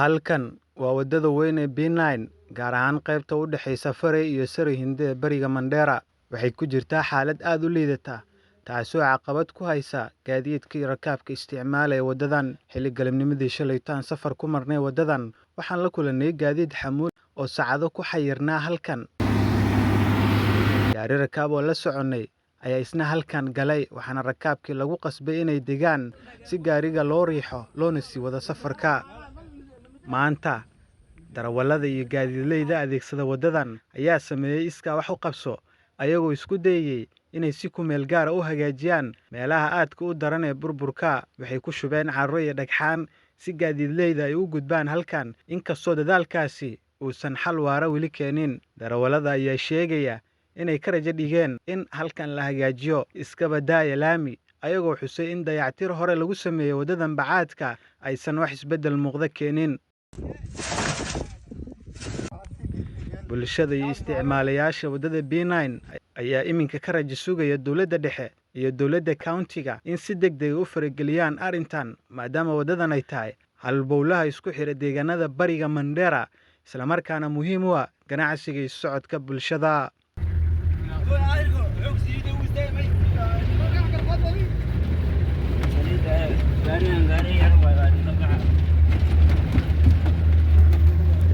Halkan waa wadada weyn ee B9, gaar ahaan qaybta u dhaxaysa Farey iyo Sare Hinde ee bariga Mandera. Waxay ku jirtaa xaalad aad u liidata, taasoo caqabad ku haysa gaadiidka iyo rakaabka isticmaalaya wadadan. Xilli galabnimadii shalayto aan safar ku marnay wadadan, waxaan la kulannay gaadiid xamuul oo saacado ku xayirnaa halkan. Gaari rakaab oo la soconnay ayaa isna halkan galay, waxaana rakaabkii lagu qasbay inay degaan si gaariga loo riixo loona sii wado safarka. Maanta, darawallada iyo gaadiidleyda adeegsada wadadan ayaa sameeyay iskaa wax u qabso, ayagoo isku dayayay inay si ku meel gaar ah u hagaajiyaan meelaha aadka u daran ee burburka. Waxay ku shubeen carro iyo dhagxaan si gaadiidleyda ay u gudbaan halkan, inkastoo dadaalkaasi uusan xal waara weli keenin. Darawallada ayaa sheegaya inay ka rajo dhigeen in halkan la hagaajiyo, iskaba daaya laami, ayagoo xusay in dayactir hore lagu sameeyay wadadan bacaadka aysan wax isbeddel muuqda keenin. Bulshada iyo isticmaalayaasha wadada B9 ayaa iminka ka rajo sugaya dowladda dhexe iyo dowladda county-ga in si degdeg ah u farageliyaan arrintan, maadaama wadadan ay tahay halbowlaha isku xira deegaanada bariga Mandera, isla markaana muhiim u ah ganacsiga iyo socodka bulshada.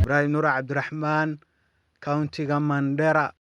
Ibraahim Nuur Cabdiraxmaan, County-ga Mandera.